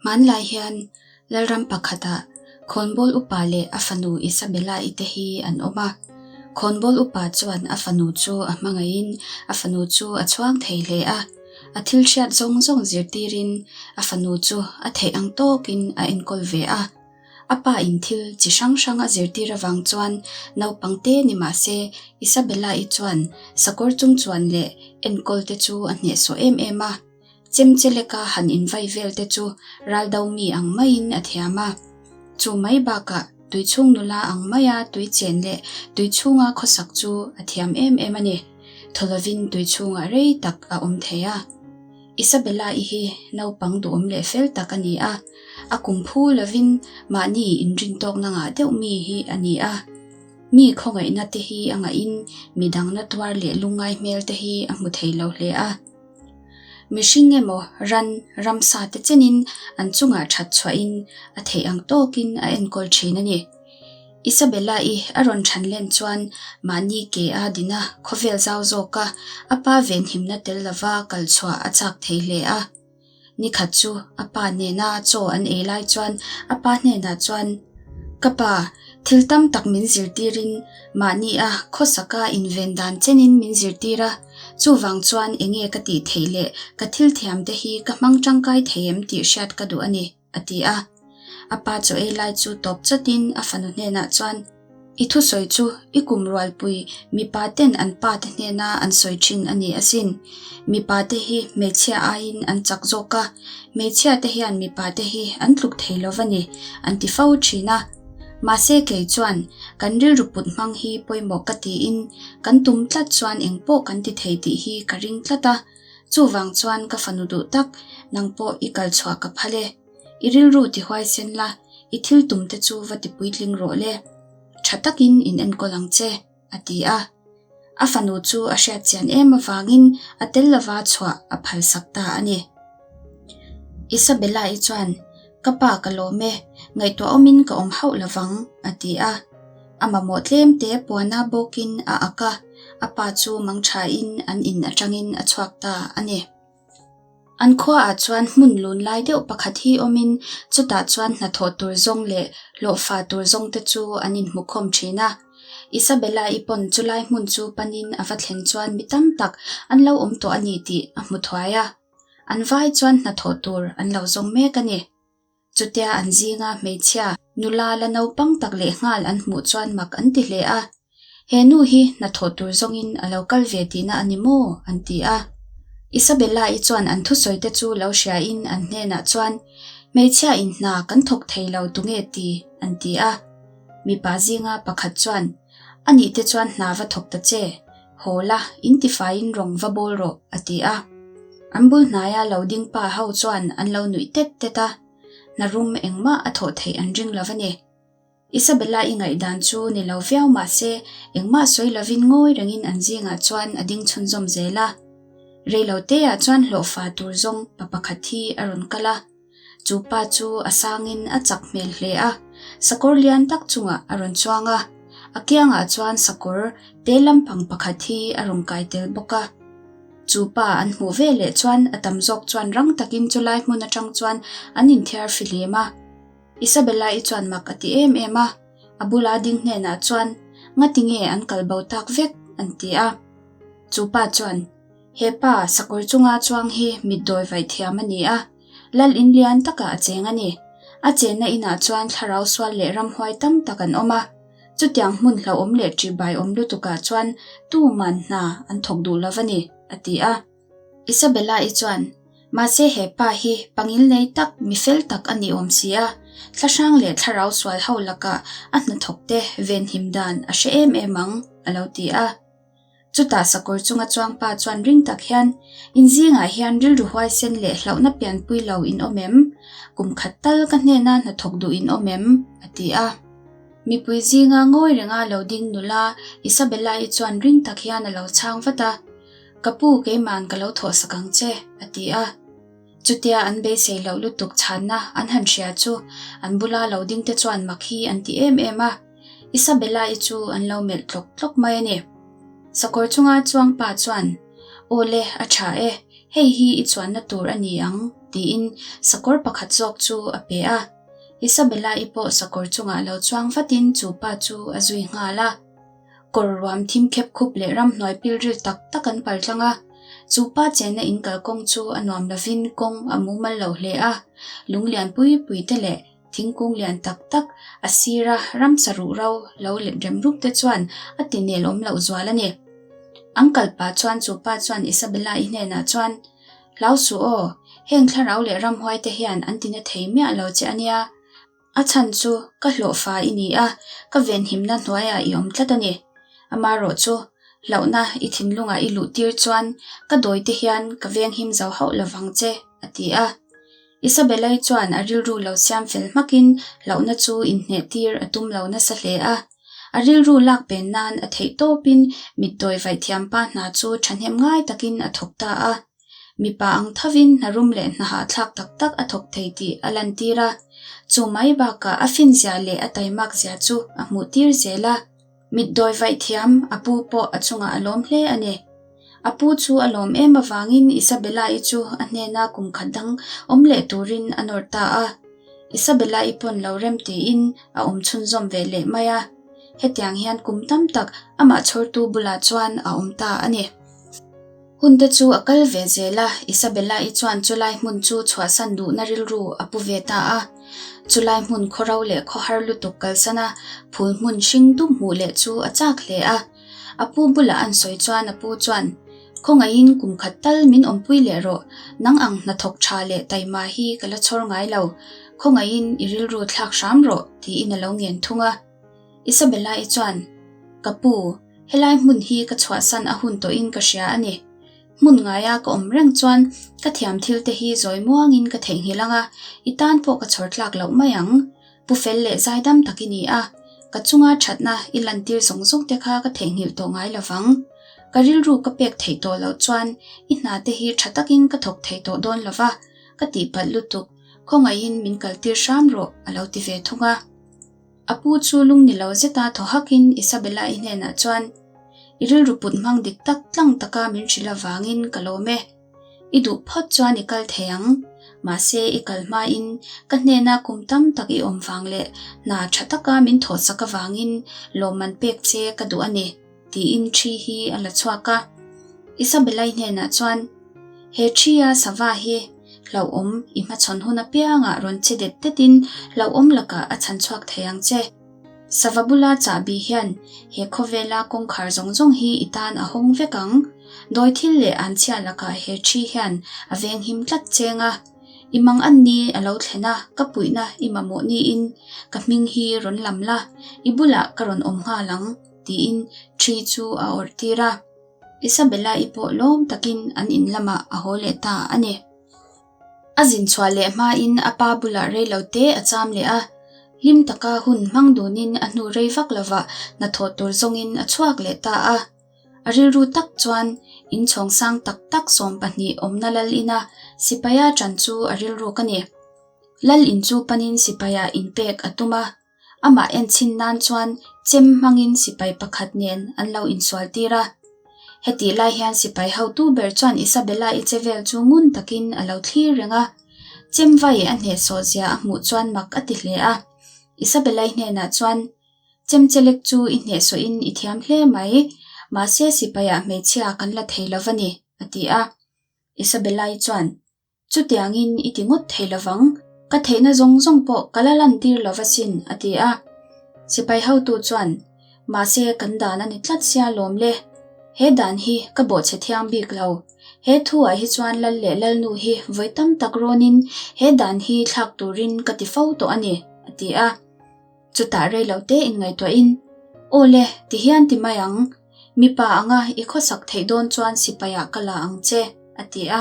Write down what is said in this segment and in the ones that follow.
Hmanlai hian Lalram pakhatah khawnbawl upa leh a fanu Isabella-i te hi an awm a. Khawnbawl upa chuan a fanu chu a hmangaihin a fanu chu a chhuang thei hle a. A thil hriat zawng zawng zirtirin a fanu chu a theih ang tawkin a enkawl ve a. A pa in thil chi hrang hrang a zirtir avang chuan naupang te ni mah se Isabella-i chuan sakawr chung chuan leh enkawl te chu a hnehsawh em em a. Chemcheleka han invai vel te chu raldo mi ang maiin a thiam a. Chu mai bakah tuichhung nula ang maia tui chen leh tuichhunga khawsak chu a thiam em em a ni. Thaw lovin tuichhungah rei tak a awm thei a. Isabella-i hi naupang duhawm leh fel tak a ni a, a kum phu lovin mahni inrintawkna ngah deuh mi hi a ni a. Mi khawngaihna te hi a ngahin midang na tuar leh lungngai hmel te hi a hmu thei lo hle a. Mihring emaw ran ramsa te chenin an chungah that chhuahin a theih ang tawkin a enkawl thin a ni. Isabella-i a rawn than len chuan mahni ke a din a, khawvel zau zawka a pa venhimna tel lova kal chhuah a chak thei hle a. Nikhat chu a pa nena chaw an ei lai chuan a pa hnenah chuan, Ka pa, thil tam tak min zirtirin mahni a khawsaka inven dan chenin min zirtir a, chuvang chuan enge ka tih theih leh ka thil thiam te hi ka hmang tangkai thei em tih hriat ka duh a ni. a ti a. A pa chaw ei lai chu tawp chawtin a fanu hnenah chuan, I thusawi chu i kum rualpui mipa ten an pa te hnena an sawi thin a ni asin. Mipa te hi hmeichhia aiin an chak zawk a, hmeichhia te hian mipa te hi an tluk thei lo va ni, an ti fo thin a. Mahse kei chuan kan rilru put hmang hi pawimawh ka tiin kan tum tlat chuan engpawh kan ti thei tih hi ka ring tlat a. Chuvang chuan ka fanu duh tak, nang pawh i kal chhuah ka phal e. I rilru ti huaisen la, i thil tum te chu va ti puitling rawh le. Tha takin in enkawl ang che, a ti a. A fanu chu a hriat chian em avangin a tel lova chhuah a phalsak ta a ni. Isabella-i chuan, Ka pa ka lawm e, ngaihtuah awmin ka awm hauh lovang, a ti a. A mamawh tlem te puana bawkin a ak a, a pa chu mangthain an in atangin a chhuak ta a ni. An khuaah chuan hmun lun lai deuh pakhat hi awmin chutah chuan hnathawh tur zawng leh hlawhfa tur zawng te chu an inhmukhawm thin a. Isabella-i pawn chulai hmun chu panin a va thlen chuan mi tam tak an lo awm tawh a ni tih a hmu thuai a. An vai chuan hnathawh tur an lo zawng mek a ni. Chutia an zinga hmeichhia nula la naupang tak leh nghal an hmuh chuan mak an ti hle a. He nu hi hnathawh tur zawngin a lo kal ve tihna a ni maw? an ti a. Isabella-i chuan an thusawi te chu lo hriain an hnenah chuan, Hmeichhia in hna kan thawk thei lo tunge ti? an ti a. Mipa zinga pakhat chuan, Anih te chuan hna va thawk ta che. Haw la, in tifaiin rawng va bawl rawh, a ti a. An bul hnaia lo ding pa ho chuan an lo nuih tet tet a, hna rum engmah a thawh theih an ring lo a ni. Isabella-i ngaihdan chu ni lo viau mah se, engmah sawi lovin ngawi rengin an zingah chuan a ding chhunzawm zel a. Reilo teah chuan hlawhfa tur zawng pa pakhat hi a rawn kal a. Chu pa chu a sangin a chak hmel hle a, sakawr lian tak chungah a rawn chuang a, a kiangah chuan sakawr te lampang pakhat hi a rawn kai tel bawk a. Chu pa an hmuh ve leh chuan a tam zawk chuan rang takin chulai hmun atang chuan an inthiar fihlim a. Isabella-i chuan mak a ti em em a, a bula ding hnenah chuan, Ngati nge an kal bo tak vek? an ti a. Chu pa chuan, He pa sakawr chunga chuang hi mitdawi vaih thiam a ni a, Lal in lian takah a cheng a ni. A chenna inah chuan thlarau sual leh ramhuai tam tak an awm a. Chutiang hmun hlauhawm leh ṭihbai awm lutukah chuan tuman hna an thawk duh lo va ni, a ti a. Isabella-i chuan, Mahse he pa hi pangil nei tak, mi fel tak a ni awm si a. Thlahrang leh thlarau sual ho lakah a hnathawkte venhim dan a hre em em ang, a lo ti a. Chutah sakawr chunga chuang pa chuan ring tak hian, In zingah hian rilru huaisen leh hlauhna pianpui lo in awm em? Kum khat tal ka hnena hnathawk duh in awm em? a ti a. Mipui zinga ngawi renga lo ding nula Isabella-i chuan ring tak hian a lo chhang vat a, Ka pu keima'n ka lo thawhsak ang che, a ti a. Chutia an beisei loh lutuk chhanna an han hria chu an bula lo dingte chuan mak hi an ti em em a. Isabella-i chu an lo melh tlawk tlawk mai a ni. Sakawr chunga chuang pa chuan, Aw le, a tha e. Hei hi i chuanna tur a ni ang, tiin sakawr pakhat zawk chu a pe a. Isabella-i pawh sakawr chungah lo chuang vatin chu pa chu a zui nghal a. Kawr ruam thim khep khup leh ramhnuai pilril tak tak an pal tlang a. Chu pa chenna in kalkawng chu a nuam lovin kawng a mumal lo hle a. Lung lian pui pui te leh thingkung lian tak tak a sira ramsa ruh ro lo let rem rup te chuan a ti nel awm loh zual a ni. An kal pah chuan chu pa chuan Isabella-i hnenah chuan, Hlau suh aw, heng thlarau leh ramhuai te hian an tina thei miah lo che a nia. A chhan chu ka hlawhfa i ni a, ka venhimna hnuaiah i awm tlat a ni. Amarawh chu, hlauhna i thinlungah i luh tir chuan ka dawi te hian ka venghim zo hauh lovang che, a ti a. Isabella-i chuan a rilru lo siam fel hmakin hlauhna chu inhneh tir a tum lo nasa hle a. A rilru lak pen nan a theih tawpin mitdawi vaihthiam pa hna chu thahnem ngai takin a thawk ta a. Mipa ang thovin hna rum leh hna hahthlak tak tak a thawk thei tih a lantir a. Chu mai bakah a finzia leh a taimak zia chu a hmuh tir zel a. Mitdawi vaihthiam a pu pawh a chungah a lawm hle a ni. A pu chu a lawm em avangin Isabella-i chu a hnena kum khat dang awm leh turin a nawr ta a. Isabella-i pawn lo rem tiin a awm chhunzawm ve leh mai a. Hetiang hian kum tam tak amah chhawrtu bulah chuan a awm ta a ni. Hun te chu a kal ve zel a, Isabella-i chuan chulai hmun chu chhuahsan duhna rilru a pu ve ta a. Chulai hmun khawro leh khawhar lutuk kalsan a, phul hmun hring dup hmuh leh chu a chak hle a. A pu bulah an sawi chuan a pu chuan, Khawngaihin kum khat tal min awmpui leh rawh, nang ang hnathawk tha leh taima hi ka la chhawr ngai lo, khawngaihin i rilru thlak hram rawh, tiin a lo ngen thung a. Isabella-i chuan, Ka pu, helai hmun hi ka chhuahsan a hun tawhin ka hria a ni. Hmun ngaia ka awm reng chuan ka thiam thil te hi zawi muangin ka theihnghilh ang a, i tan pawh ka chhawr tlak loh mai ang. Pu fel leh zaidam tak i ni a, ka chunga thatna i lantir zawng zawng te kha ka theihnghilh tawh ngai lo vang. Ka rilru ka pek theih tawh loh chuan i hna te hi tha takin ka thawk thei tawh dawn lo va, ka tihpalh lutuk, khawngaihin min kaltir hram rawh, a lo ti ve thung a. A pu chu lung ni lo zeta thaw hakin Isabella-i hnenah chuan, I rilru put hmang dik tak tlang taka min hrilh avangin ka lawm e. I duh phawt chuan i kal thei ang. Mahse i kal hmain ka hnena kum tam tak i awm vang leh hna tha taka min thawhsak avangin lawmman pek che ka duh a ni, tiin ṭhi hi a la chhuak a. Isabella-i hnenah chuan, He ṭhi-a sava hi hlauhawm i hmachhawn hun apiangah rawn che det detin hlauhawm lakah a chhan chhuak thei ang che. Sava bula chahbi hian he khawvela kawngkhar zawng zawng hi i tan a hawng vek ang. Dawi thil leh anchhia lakah he ṭhi hian a venghim tlat cheng a. I mang an ni a lo thlen a, ka puihna i mamawh niin ka hming hi rawn lam la, i bulah ka rawn awm nghal ang, tiin ṭhi chu a awrh tir a. Isabella-i pawh lawm takin an in lamah a haw leh ta a ni. A zin chhuah leh hmain a pa bulah rei lo te a cham leh a, hlim taka hun hmang dunin a hnu rei vak lovah hnathawh tur zawngin a chhuak leh ta a. A rilru tak chuan inchhawng sang tak tak 12 awmna lal ina sipaia ṭan chu a rilruk a ni. Lal in chu panin sipaiah inpek a tum a. Amah enchhin nan chuan chem hmangin sipai pakhat nen an lo insual tir a. Hetih lai hian sipai hotu ber chuan Isabella-i che vel chu ngun takin a lo thlir reng a. Chem vai a hnehsawh zia a hmuh chuan mak a ti hle a. Isabella-i hnenah chuan, Chem chelek chu i hnehsawhin i thiam hle mai, mahse sipaiah hmeichhia kan la thei lo va ni, a ti a. Isabella-i chuan, Chutiangin i ti ngawt thei lovang, ka theihna zawng zawng pawh ka la lantir lo va sin, a ti a. Sipai hotu chuan, Mahse kan dan a ni tlat sia lawm le. He dan hi ka bawhchhe thiang bik lo. He thuah hi chuan lal leh lalnu hi vawi tam tak rawnin he dan hi thlak turin ka ti fo tawh a ni, a ti a. Chutah rei lo te inngaihtuahin, Aw le, ti hian ti mai ang. Mipa anga i khawsak theih dawn chuan sipaiah ka la ang che, a ti a.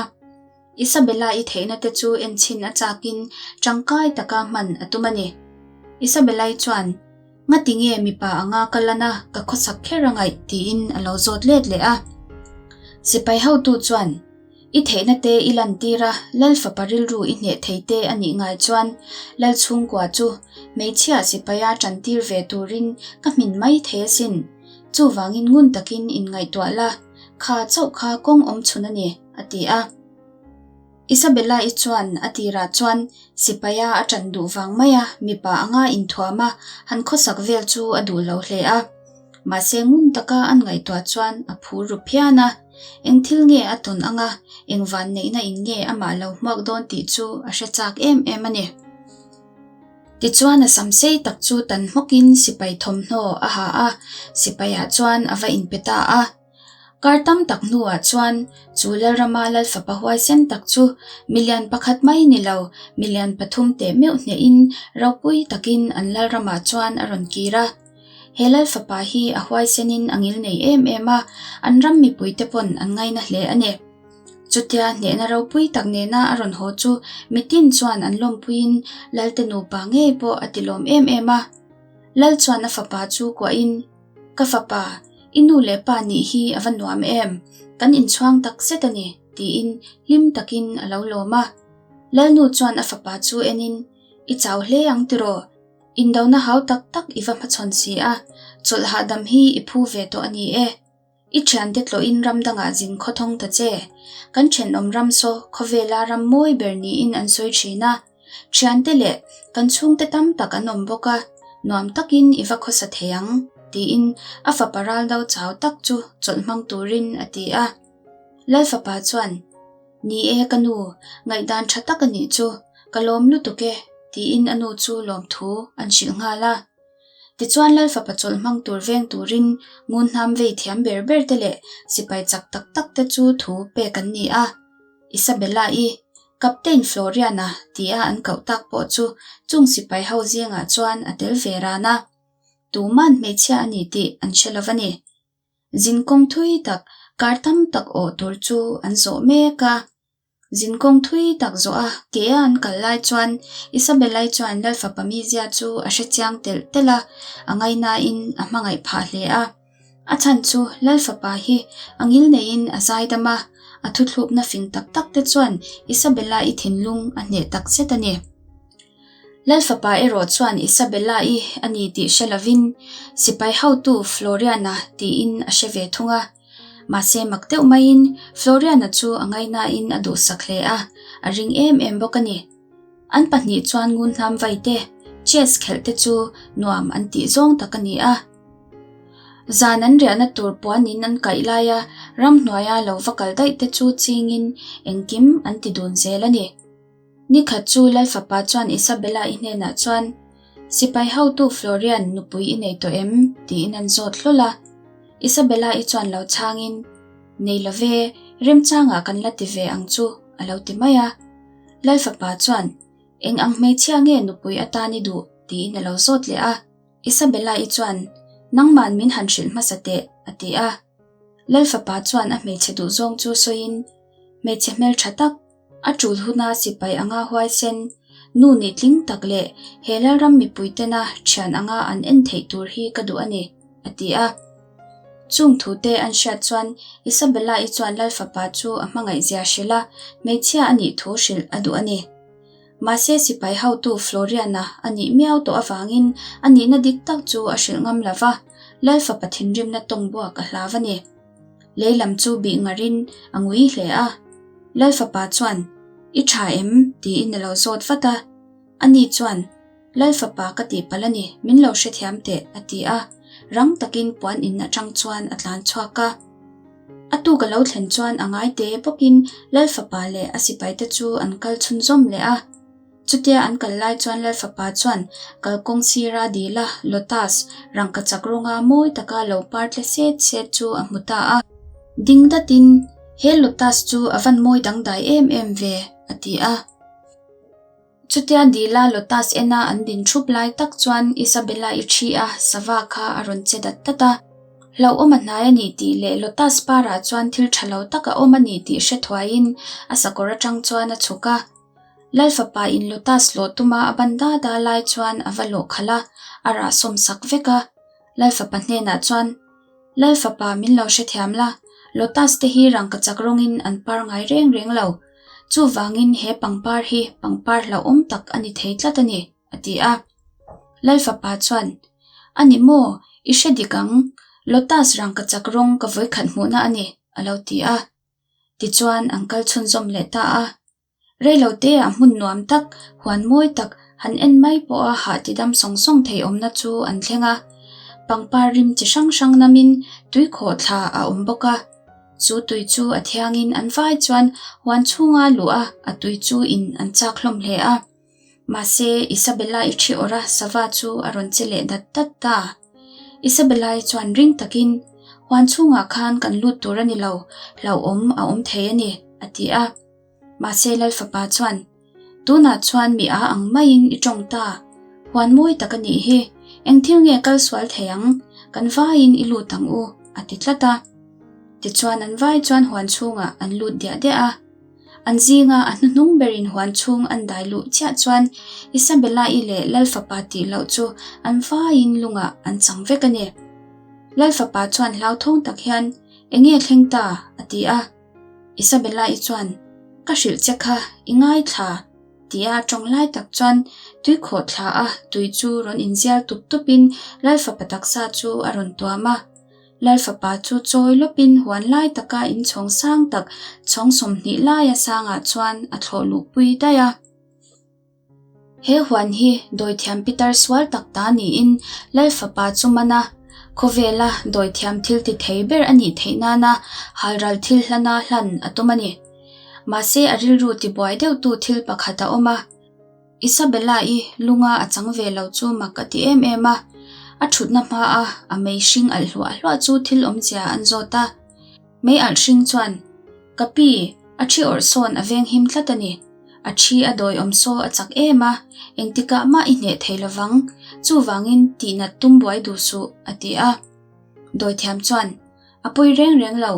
Isabella-i theihna te chu enchhin a chakin tangkai taka hman a tum a ni. Isabella-i chuan, Ngati nge mipa anga ka lan a, ka khawsak kher a ngaih? tiin a lo zawt let leh a. Sipai hotu chuan, I theihna te i lantir a, Lal fapa rilru i hneh thei te a nih ngai chuan Lal chhungkua chu hmeichhia sipaia tantir ve turin ka hmin mai thei asin. Chuvangin ngun takin inngaihtuah la, kha chauh kha kawng awm chhun a ni, a ti a. Isabella-i chuan a tirah chuan sipaia a ṭan duh vang maia mipa anga inthuam a han khawsak vel chu a duh lo hle a. Mahse ngun taka an ngaihtuah chuan a phur ru phian a, eng thil nge a tawn anga eng vanneihna in nge amah lo hmuak dawn tih chu a hre chak em em a ni. Tichuan a sam sei tak chu tan hmawkin sipai thawmhnaw a ha a, sipaiah chuan a va inpe ta a. Kar tam tak hnuah chuan chu Lalrama Lalfapa huaisen tak chu milian pakhat mai ni lo, milian pathum teh meuh hnehin ropui takin an Lalramah chuan a rawn kir a. He Lalfapa hi a huaisenin a ngilnei em em a, an ram mipuite pawn an ngaina hle a ni. Chutia hnehna ropui tak nena a rawn haw chu mitin chuan an lawmpuiin Lalte nupa ngei pawh a tilawm em em a. Lal chuan a fapa chu kuahin, Ka fapa, i nu leh pa nih hi a va nuam em? Kan inchhuang tak zet a ni, tiin hlim takin a lo lawm a. Lalnu chuan a fapa chu enin, I chau hle ang tiraw? Indona hau tak tak i va hmachhawn si a, chawlh hahdam hi i phu ve tawh a ni e. I thiante tlawhin ram dangah zin khawthawng ta che. Kan thenawm ram saw khawvela ram mawi ber niin an sawi thin a. Thiante leh kan chhungte tam tak an awm bawk a, nuam takin i va khawsa thei ang, tiin a fapa raldo chau tak chu chawlh hmang turin a ti a. Lalfapa chuan, Ni e ka nu, ngaihdan tha tak a nih chu, ka lawm lutuk e, tiin a nu chu lawmthu an hrilh nghal a. Tichuan Lalfapa chawlh hmang tur veng turin ngunhnam vei thiam ber ber te leh sipai chak tak tak te chu thu pek an ni a. Isabella-i, Captain Florian-a tia an koh tak pawh chu chung sipai ho zingah chuan a tel ve ran a. Tuman hmeichhia a ni tih an hre lo va ni. Zinkawng thui tak, kar tam tak awh tur chu an zawh mek a. Zinkawng thui tak zawh a ke a an kal lai chuan Isabella-i chuan Lalfapa mizia chu a hre chiang telh telh a, a ngainain a hmangaih phah hle a. A chhan chu Lalfapa hi a ngil neiin a zaidam a, a thuthlukna fing tak tak te chuan Isabella-i thinlung a hneh tak zet a ni. Lalfapa erawh chuan Isabella-i a ni tih hre lovin sipai hotu Florian-a tiin a hre ve thung a. Mahse mak deuh maiin Florian-a chu a ngainain a duhsak hle a, a ring em em bawk a ni. An pahnih chuan ngunhnam vai te, chess khelh te chu nuam an tih zawng tak a ni a. Zan an riahna tur puanin an kaih laia ramhnuaia lo va kal daih te chu chingin engkim an ti dun zel a ni. Nikhat chu Lalfapa chuan Isabella-i hnenah chuan, Sipai hotu Florian nupui i nei tawh em? tiin an zawt hlawl a. Isabella-i chuan lo chhangin, Nei lo ve, remchangah kan la ti ve ang chu, a lo ti mai a. Lalfapa chuan, Eng ang hmeichhia nge nupui atan i duh? tiin a lo zawt leh a. Isabella-i chuan, Nangman min han hrilh hmasa teh, a ti a. Lalfapa chuan a hmeichhe duhzawng chu sawiin, Hmeichhe hmeltha tak, A tul huna sipai anga huaisen, nu nih tling tak leh he Lalram mipui tena thian anga an en theih tur hi ka duh a ni, a ti a. Chung thute an hriat chuan Isabella-i chuan Lalfapa chu a hmangaihzia hrilh a, hmeichhia a nih thu hrilh a duh a ni. Mahse sipai hotu Florian-a a nih miau tawh avangin a nihna dik tak chu a hrilh ngam lo va, Lalfapa thinrimna tawng buak a hlau a ni. Lei lam chu bih ngarin a ngui hle a. Lal fapa chuan, I tha em? tiin a lo zawt vat a. Ani chuan, Lal fapa ka tih palh a ni, min lo hrethiam teh, a ti a. Rang takin puan in atang chuan a tlan chhuak a. A tuk a lo thlen chuan a ngai te bawkin Lal fapa leh a sipaite chu an kal chhunzawm leh a. Chutia an kal lai chuan Lalfapa chuan kalkawng sira dila lotus rangkachak rawnga mawi taka lo par tle set set chu a hmu ta a. Ding datin, He lotus chu a van mawi dangdai em em ve, a ti a. Chutia dila lotus ena an din thup lai tak chuan Isabella-i thi a sava kha a rawn che dat dat a. Hlauhawm a hnai a ni tih leh lotus parah chuan thil tha lo tak a awm a ni tih hre thuaiin a sakawr atang chuan a chhuk a. Lalfapa in lotus lawh tuma a ban da da lai chuan a va lawh khalh a, a rah sawm sak vek a. Lalfapa hnenah chuan, Lalfapa min lo hrethiam la, lotus te hi rangkachak rawngin an par ngai reng reng lo. Chuvangin he pangpar hi pangpar hlauhawm tak a ni thei tlat a ni, a ti a. Lalfapa chuan, A ni maw, i hre dik ang, lotus rangkachak rawng ka vawikhat hmuhna a ni, a lo ti a. Tichuan an kal chhunzawm leh ta a. Reiloteah hmun nuam tak, huan mawi tak, han en mai pawha hah tidam sawng sawng thei awmna chu an thleng a. Pangpar rim chi hrang hrang namin tui khawh thla a awm bawk a. Chu tui chu a thiangin an vai chuan huan chhunga luh a, a tui chu in an chak hlawm hle a. Mahse, Isabella-i thi awrh a sava chu a rawn che leh dat dat ta. Isabella-i chuan ring takin, Huan chhungah khan kan lut tur a ni lo, hlauhawm a awm thei a ni, a ti a. Mahse, Lalfapa chuan, Tunah chuan mi a ang maiin i tawng ta. Huan mawi tak a nih hi, eng thil nge kal sual thei ang? Kan vaiin i lut ang u, a ti tlat a. Tichuan an vai chuan huan chhungah an lut diah diah a. An zinga a hnuhnung berin huan chhung an dai luh chiah chuan Isabella-i leh Lalfapa tih loh chu an vaiin lungah an chang vek a ni. Lalfapa chuan hlauthawng tak hian, Enge thleng ta? a ti a. Isabella-i chuan, Ka hrilh che kha, i ngaithla, tia a tawng lai tak chuan tui khawh thla a tui chu rawn inzial tup tupin Lalfapa taksa chu a rawn tuam a. Lalfapa chu chawi lawpin huan lai taka inchhawng sang tak chhawng 20 laia sangah chuan a thlawh luhpui daih a. He huan hi dawithiam pitar sual tak ta niin Lalfapa chu man a, khawvela dawithiam thil ti thei ber a nih theih nana halral thil hlana hlan a tum a ni. Mahse a rilru tibuai deuhtu thil pakhat a awm a. Isabella-i lunga a chang ve lo chu mak a ti em em a, a thutna hmaa a mei hring alh hluah hluah chu thil awmzia an zawt a. Mei alh hring chuan, Ka pi, a thi awrh sawn a veng him tlat a ni. A thi a dawi awm saw a chak em a, engtikah mah i hneh thei lovang, chuvangin tihnat tum buai duh suh, a ti a. Dawithiam chuan, A pawi reng reng lo,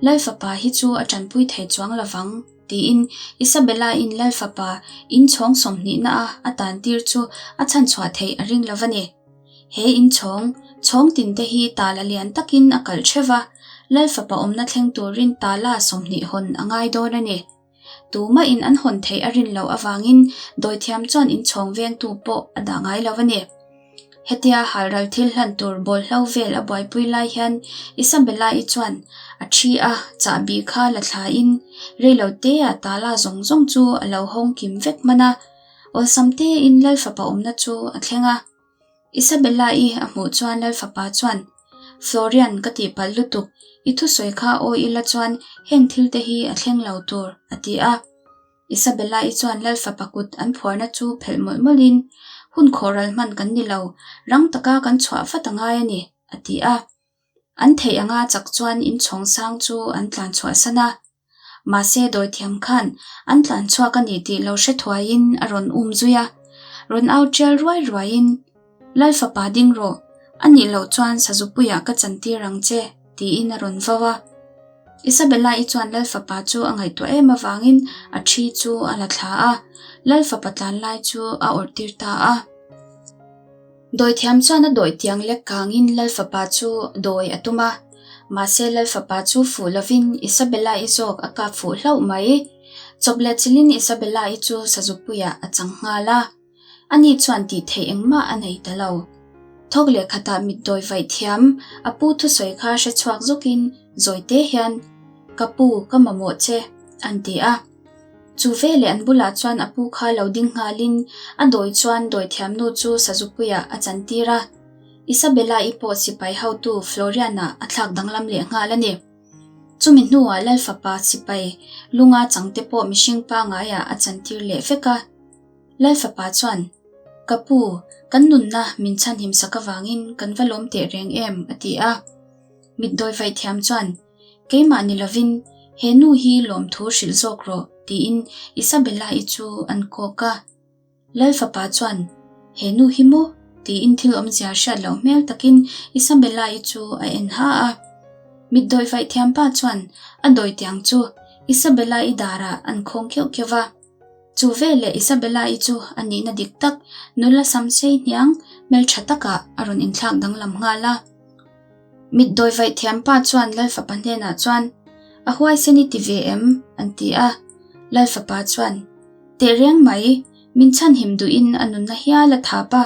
Lal fapa hi chu a tanpui thei chuang lovang, tiin Isabella-in Lal fapa inchhawng sawmhnihna a a tan tir chu a chhanchhuah theih a ring lo va ni. He inchhawng, chhawng tinte hi tala lian takin a kalh theuh va, Lal fapa awmna thleng turin tala 20 hawn a ngai dawn a ni. Tumahin an hawn theih a rin loh avangin dawithiam chuan inchhawng vengtu pawh a dah ngai lo a ni. Hetia halral thil hlan tur bawlhlo vel a buaipui lai hian Isabella-i chuan a thi a chahbi kha la thlain reilo teah tala zawng zawng chu a lo hawng kim vek hman a, awlsam tein Lalfapa awmna chu a thleng a. Isabella-i a hmuh chuan Lalfapa chuan, Florian ka tihpalh lutuk, i thusawi kha aw ila chuan heng thil te hi a thleng lo tur, a ti a. Isabella-i chuan Lalfapa kut an phuarna chu phelh mawlh mawlhin, Hun khawhral hman kan ni lo, rang taka kan chhuah vat a ngai a ni, a ti a. An theih anga chak chuan inchhawng sang chu an tlan chhuahsan a. Mahse dawithiam khan an tlan chhuak a ni tih lo hre thuaiin a rawn um zui a, rawn au tial ruai ruaiin, Lal fapa ding rawh, a nih loh chuan sazupuiah ka chantir ang che, tiin a rawn vau a. Isabella-i chuan Lal fapa chu a ngaihtuah em avangin a thi chu a la thla a, Lal fapa tlan lai chu a awrhtir ta a. Dawithiam chuan a dawi tiang lek kangin Lal fapa chu dawi a tum a, mahse Lal fapa chu fuh lovin Isabella-i zawk a kap fuh hlauh mai. Chawp leh chilhin Isabella-i chu sazupuiah a chang nghal a, ani chuan tih theih engmah a nei ta lo. Thawk leh khatah mit dawi vaih thiam a pu thusawi kha hre chhuak zawkin zawi te hian, Ka pu, ka mamawh che, an ti a. Chu veleh an bulah chuan a pu kha lo ding nghalin a dawi chuan dawithiamnu chu sazupuiah a chantir a. Isabella-i pawh sipai hotu Florian-ah a thlak danglam leh nghal a ni. Chumi hnuah Lalfapa sipai lunga changte pawh mihring pangaiah a chantir leh vek a. Lalfapa chuan, Ka pu, kan nunna min chhanhim sak avangin kan va lawm teh reng em? a ti a. Mitdawi vaihthiam chuan, Keimah ni lovin he nu hi lawmthu hrilh zawk rawh, tiin Isabella-i chu an kawk a. Lal fapa chuan, He nu hi maw? tiin thil awmzia hriat loh hmel takin Isabella-i chu a en ha a. Mitdawi vaih thiampa chuan a dawi tiang chu Isabella-i darah an khawng keuh keuh va. Chu veleh Isabella-i chu a nihna dik tak nula sam sei hniang hmeltha takah a rawn inthlak danglam nghal a. Mitdawi vaih thiampa chuan Lalfapa hnenah chuan, A huaisen i ti ve em? an ti a. Lalfapa chuan, Tehreng mai, min chhanhim duhin a nunna hial a thap a,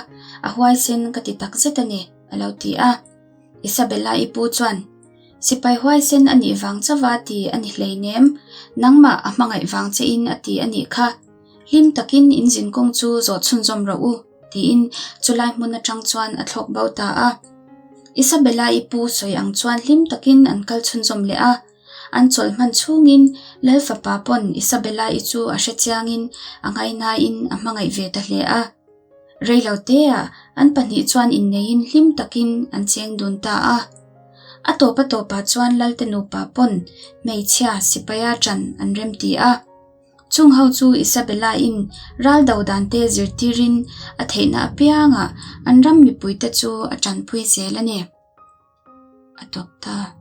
a huaisen ka ti takzet a ni, a lo ti a. Isabella-i pu chuan, Sipai huaisen a nih vang chauha ti a ni hleinem, nangmah a hmangaih vang chein a ti a nih kha. Hlim takin in zinkawng chu zawh chhunzawm rawh u, tiin chulai hmun atang chuan a thlawk bo ta a. Isabella-i pu sawi ang chuan hlim takin an kal chhunzawm leh a. An chawlh hman chhungin Lal fapa pawn Isabella-i chu a hre chiangin a ngaihnain a hmangaih ve ta hle a. Reilo teah an pahnih chuan inneiin hlim takin an cheng dun ta a. A tawp a tawpah chuan Lalte nupa pawn hmeichhia sipaia ṭan an remti a. Chung ho chu Isabella-in ral do dante zirtirin a theihna apiangah an ram mipuite chu a ṭanpui zel a ni. A tawp ta.